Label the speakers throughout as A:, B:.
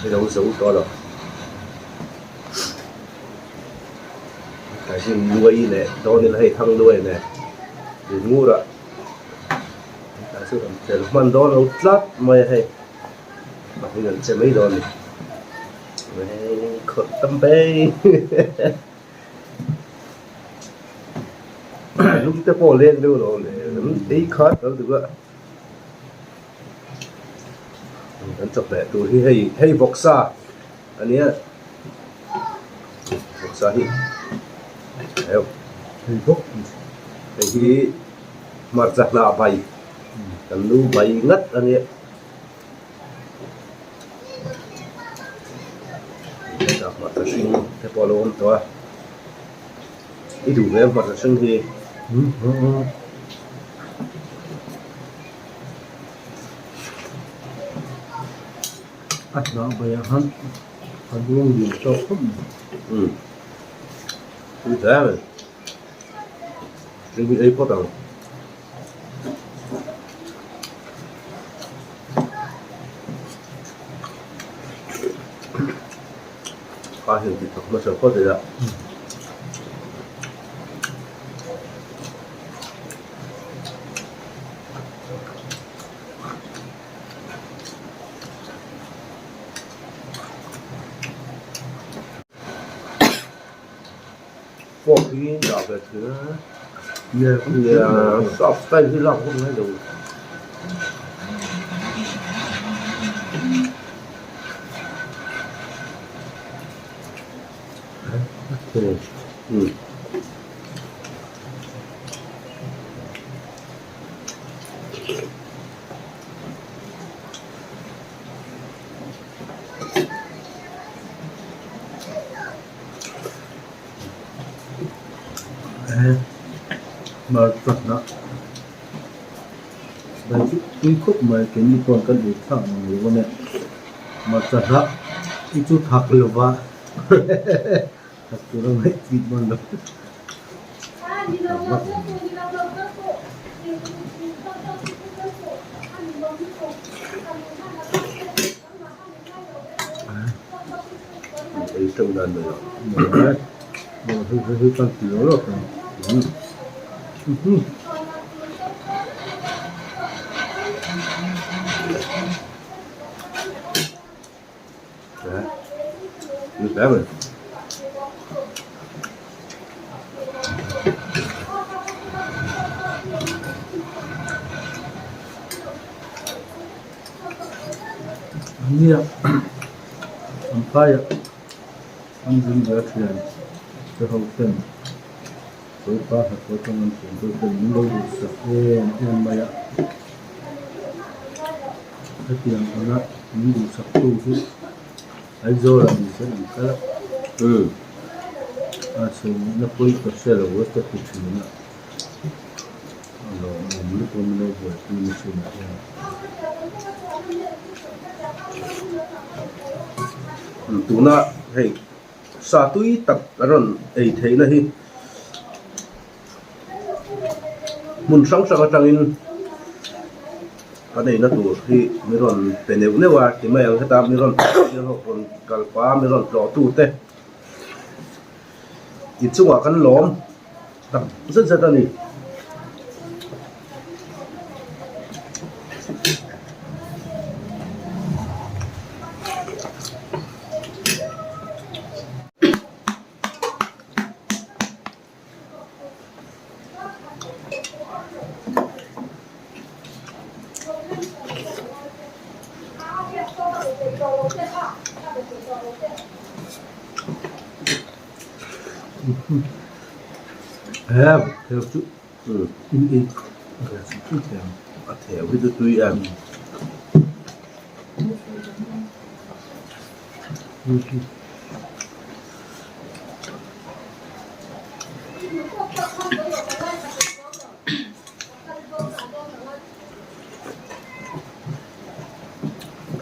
A: Hi lo zo tawh lo. Tlai hi nuai leh dawn ila hei thang nuai nen ringura tlai chu kan fel hman dawn lo tlat mai a hei pahnih an che mai dawn a ni. Khawrh tam phei lung te pawh leng deuh lo le ei khat lo duh a kan chawhmeh tur hi hei hei vawksa a nia vawksa hi hei hi hmarcha hnah bai kan nu bai ngat a nia. Hetah hmarcha hring te pawh a lo awm tawh a i duh ve ang hmarcha hring hi.
B: A hnah baiah khan a buang lian tawk khawp mai.
A: Umm tui hle a ni hring hi ei phawt ang. Kha heng tih thawk hmasa phawt ila. Fork hi dah ve thin a nia sap style hi lak vak ngai lo.
B: Tui khawp mai keini pawh kan ei thlak ang lo a nia hmarcha hnah hi chu thak lo va thak tur a ngaih tih dawn lo.
A: Ei teuh dan mai lo.
B: Nia an phaiah an zin ve a thian te ho ten sawrkar hnathawh atang an thian te ho ten min lo duhsak em em mai a hetiang anga min duhsak tu hi Aizawl ah ni sen an kal a a chhungna pawi ka hre lo a ka ti thin a a lawmawm lutuk a min lo buaipui na chinah hian.
A: Tuna hei sa tui tak a rawn ei theihna hi hmun hrang hrang atangin kan eina tur hi mi rawn pe neuh neuh a ti mai ang heta mi rawn rawn kal pa mi rawn tlawh tu te inchungah kan lawm tak zet zet a ni. A theu hi chu tui em.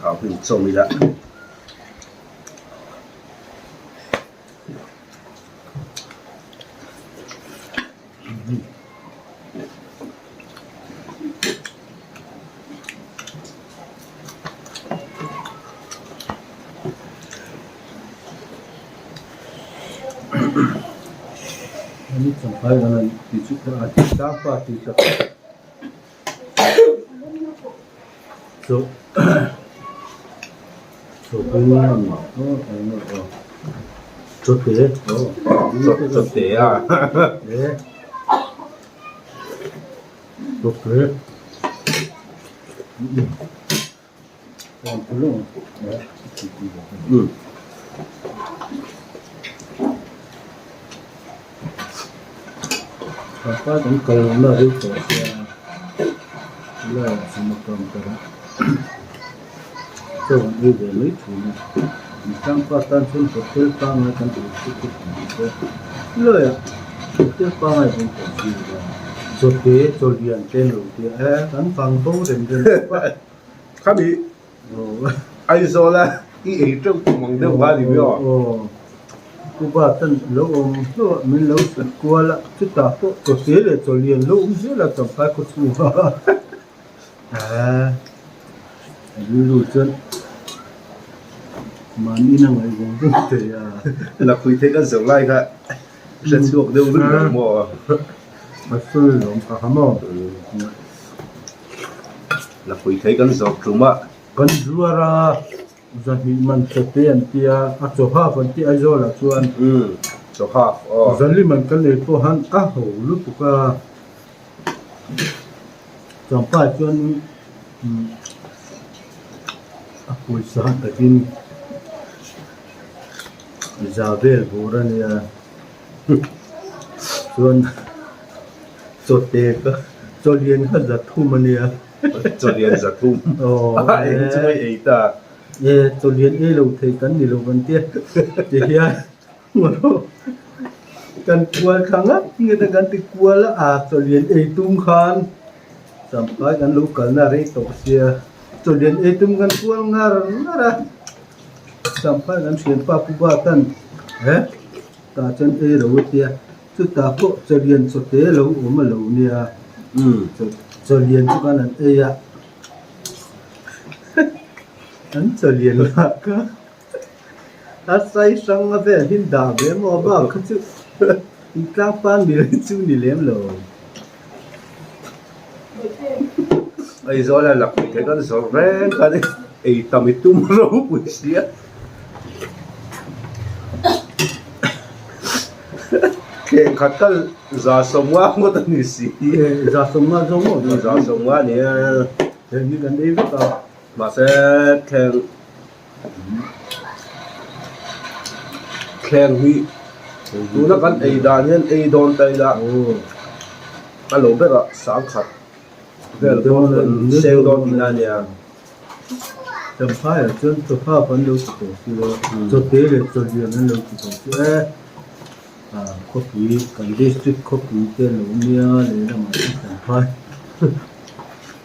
A: Thau hi chawm ila.
B: Hi champhai kan han tih chu a tih tlang pa tih tak chaw chaw bung a ni aw eng nge aw chaw te aw
A: chaw te a
B: e chaw te Pangpar kan kal lohna rei tawh sia helaiah sawma counter ah chaw an ei ve mai thin a Tlangpa tan chuan hotel pangngai kan tih chu chu kan ni se helaiah hotel pangngai kan tih chu chawte chaw lian te an lo tia e kan vang bo rem rem khawp a.
A: Khami Aizawla i ei teuh tum ang deuh va ni mi aw.
B: Aw Cuba ten lo awm hlauh a min lo sut kual a chutah pawh chawte leh chaw lian lo awm zel a champhai khaw chhung a a rilru chuan mahni na ngaih vawng vawng thei a.
A: Lakhuih theih kan zo lai kha hre chhuak deuh lut lo maw.
B: A sawi lawm ka ha maw.
A: Lakhuih theih kan zawk tum a.
B: Kan zuar a, zahnih man chawte an tia, a chaw haf an ti Aizawl ah chuan.
A: Umm chaw haf aw.
B: Zali man kan ei pawh han a ho lutuk a. Champhai chuan a pawisa takin za vel bur a nia chuan chawte ka chaw lian kha za thum a nia.
A: Chaw lian za thum a eng chu mai ei ta.
B: E chaw lian ei lo thei kan ni lo kan tia tihian. Kan kual thla ngat ngat a kan ti kual a, a chawlian ei tum khan champhai kan lo kalna rei tawh sia chawlian ei tum kan kual ngar ngar a champhai kan thianpa pu batan he tah chuan ei lo a tia chutah pawh chawlian chawte lo awm a lo nia chawlian chu khan an ei a an chawlian lah kha. A sai hrang a vel hin dah ve maw bak kha chu intlang pan ni chu ni lem lo.
A: Aizawl a lakpui theih kan zawrh reng khan ei tam i tum ropui sia. Thleng khat kal za sawmnga ngawt a ni si.
B: Za sawmnga zawng maw?
A: Za sawmnga a ni a.
B: Thleng hi kan ei vek a.
A: Mahse thleng Thleng hi tuna kan ei dan hian ei dawn ta ila a lo berah sangkhat vel dawn kan seng dawn tihna a nia.
B: Champhaiah chuan chawhak an lo ti tawh si lo, chawte leh chawlian an lo ti tawh si e. Khawpui kan district khawpui te an lo nia lehlamah chuan Champhai.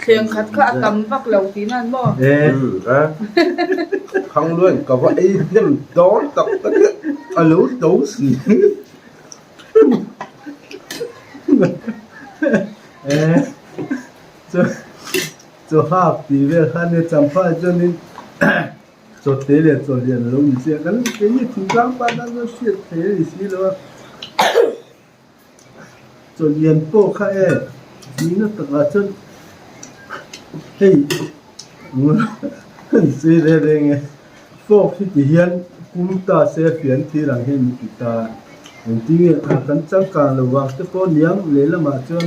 C: Thleng khat kha a tam vak lo tih nan maw?
A: Khang luan ka va ei hnem dawn tak tak hi a lo to si.
B: Chaw hak tih vel kha nia champhai chuanin Chawte leh chaw lian a lo ni chiah kan keini thingtlang pa tan chuan hriat thei a ni si lo a. Chaw lian pawh kha e nihna takah chuan hei an sawi reng reng e fork hi ti hian kum ta se fian thir ang hian min ti ta engtin nge kan changkang lo vang te pawh niang lehlamah chuan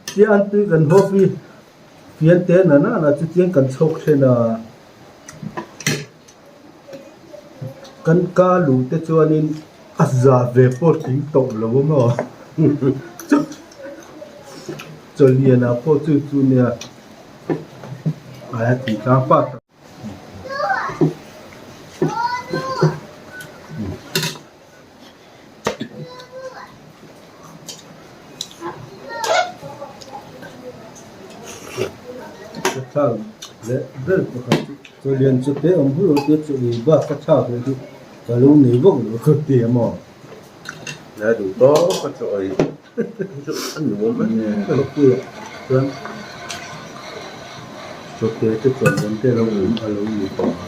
B: tia an tui kan hawp hi fian te nana na chu chiang kan chhawk then a. Kan ka luh te chuanin a za ve pawh tling tawh lo a maw Chawliana pawh chu chu nia aia tih tlang pa tak. Ka thlak leh ber pakhat chu Chawlian chu te awm hul te chu ei bak ka thlak leh chu ka lo nei vak lo ka ti a maw.
A: La duh tawp ka chaw ei chu a nuam a ni.
B: Ka puia chuan chawte te chuan te lo awm a lo ni tawh a.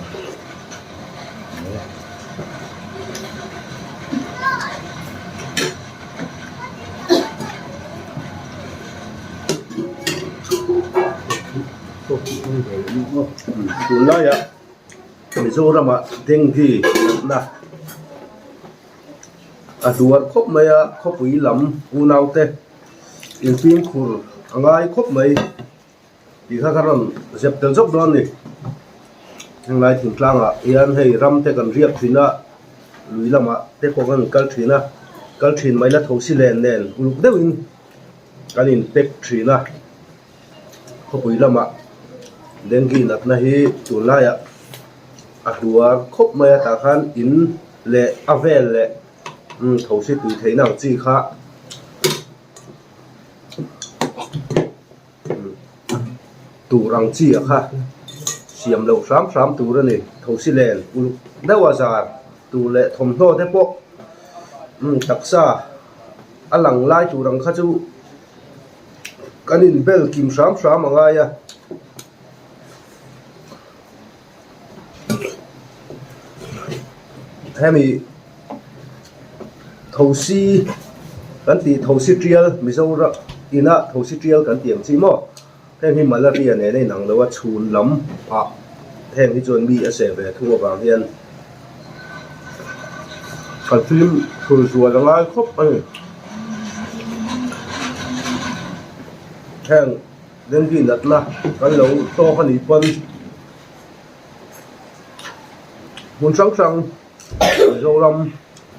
A: Tunlaiah Mizoramah dengue natna a hluar khawp mai a, khawpui lam unaute infimkhur a ngai khawp mai tih kha ka rawn zep tel zawk dawn a ni. Henglai thingtlangah hian hei ram te kan riak thin a, lui lamah te pawh kan kal thin a, kal thin mai la tho si len nen uluk deuhin kan inpek thin a. Khawpui lamah dengue natna hi tunlaiah a hluar khawp mai a tah khan in leh a vel leh thosi tui theihna ang chi kha tur ang chi ah kha siam loh hram hram tur a ni thosi len uluk deuh a zar tur leh thawmhnaw te pawh taksa a lang lai tur ang kha chu. Kan inbel kim hram hram a ngai a. Hemi thosi kan tih thosi tial Mizoram ina thosi tial kan tih ang chi maw heng hi malaria nen a inang lo a chhun lam ah heng hi chuan mi a seh ve thung avang hian kan fimkhur zual a ngai khawp a ni. Heng dengue natna kan lo tawk a nih pawn hmun hrang hrang Mizoram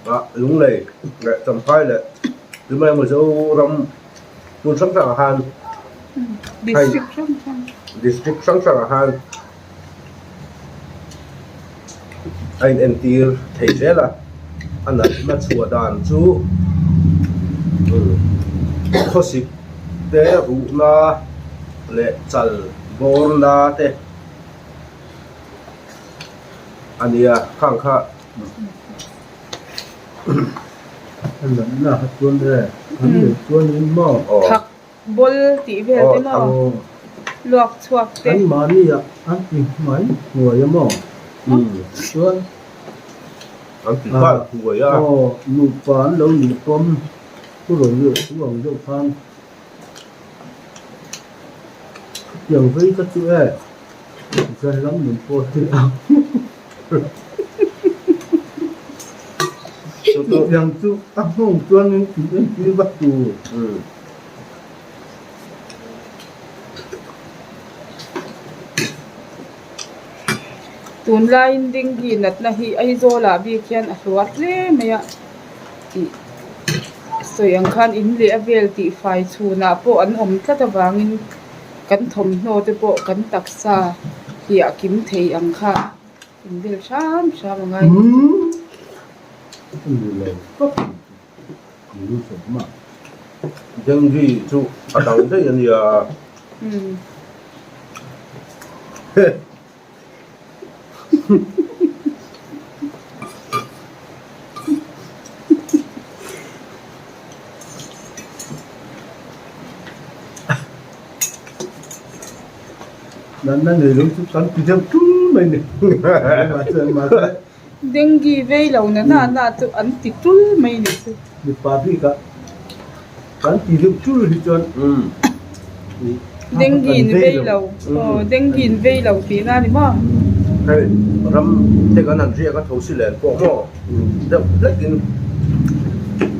A: ah Lunglei leh Champhai leh tunlai Mizoram hmun hrang hrang ah khan district hrang hrang ah khan a inentir thei zel a, a natna chhuah dan chu khawsik te ruhna leh chal bawrna te a nia khang kha.
B: A natna kha chuan e an neih chuanin maw.
C: Ball tih vel te maw? Luak chhuak te.
B: An mahni ah an ti hmai hnuai a maw? Chuan
A: An ti nghal hnuai a.
B: Aw, nupa an lo nih pawm pu rawn leh thu ang deuh khan tiang vei ka chu e, zan lam nun pawh hi a Chutiang chu a nghawng chuanin in entir va tur.
C: Tunlaiin dengue natna hi Aizawlah bik hian a hluar hle mai a tih sawi ang khan in leh a vel tih fai chhunah pawh an awm tlat avangin kan thawmhnaw te pawh kan taksa hliah kim thei ang kha. In vel hram hram a ngai.
A: Dengue chu a dang daih a nia.
B: Natna nei lo chu kan ti deuh tul mai ni. Mahse
C: Dengue vei lo na na na chu an ti tul mai ni chu.
B: Mipa bikah kan ti deuh tul hi chuan
C: Dengue in vei lo aw dengue in vei lo tih na ni maw.
A: Hei ram te kan han riak a tho si len pawh maw deuh hlek in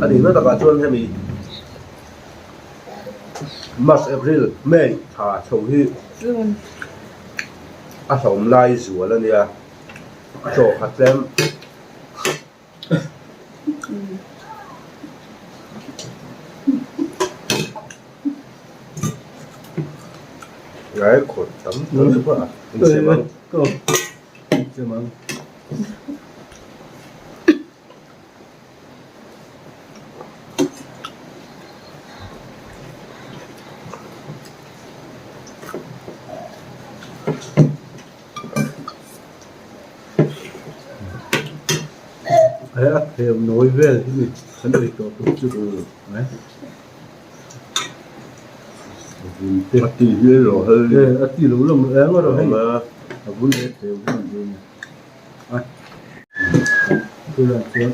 A: a nihna takah chuan hemi March, April, May thla chho hi a hlawm lai zual a nia chaw khat tlem. Ngai khawt tam tam chu pawh a insem ang.
B: Insem ang. He a theu nawi vel hi ni kan ei tawh tur chu
A: A ti hi a lo hel
B: ni a ti lo lam eng a rawh hei a bul leh theu hi an dawn a tunah chuan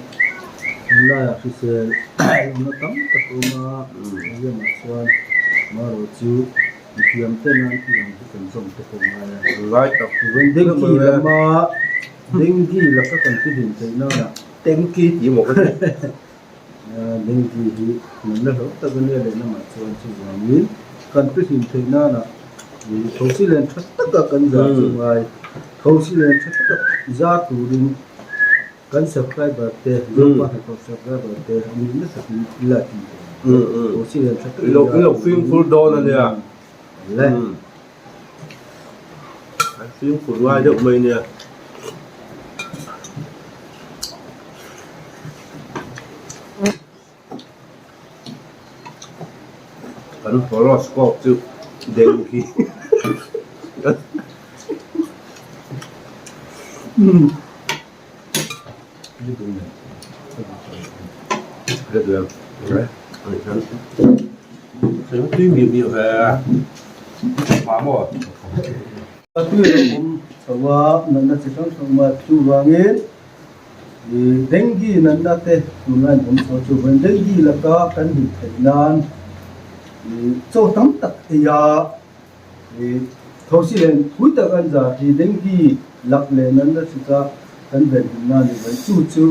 B: tunlaiah hrisel awmna tam tak a awm a eng emaw chuan marawh chu. Mithiam ten an tih ang chu kan zawm te pawh ngai a.
A: Ngai tak.
B: Chuan dengue lama dengue laka kan fihlim theih nana.
A: Dengue tih maw ka ti.
B: Dengue hi natna hlauh tak a nia lehlamah chuan chuvangin kan fihlim theih nana thosi len tha taka kan zar chu ngai. Thosi len tha taka zar turin Kan subscriber te Zopa hnathawk subscriber te an nih nasa in ila ti teh ang. Aw si len tha tak
A: Ilo ilo fimkhur dawn a nia.
B: Le.
A: An fimkhur ngai deuh mai nia. Kan horoscope chu dengue.
B: Tui lo awm chho a, natna chi hrang hrang mai chuvangin dengue natna te tunlai in awm chho chuvangin dengue laka kan hmuh theih nan chaw tam tak ei a. Thosi len phui tak an zar hi dengue lak leh nan na chita kan ven him na ni mai. Chu chu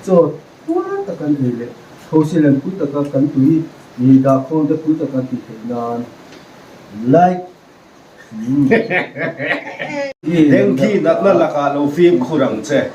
B: chaw tuar tak an ei leh thosi len phui taka kan tui dah khawm te phui taka tih theih nan like
A: Dengue natna lakah lo fimkhur ang che.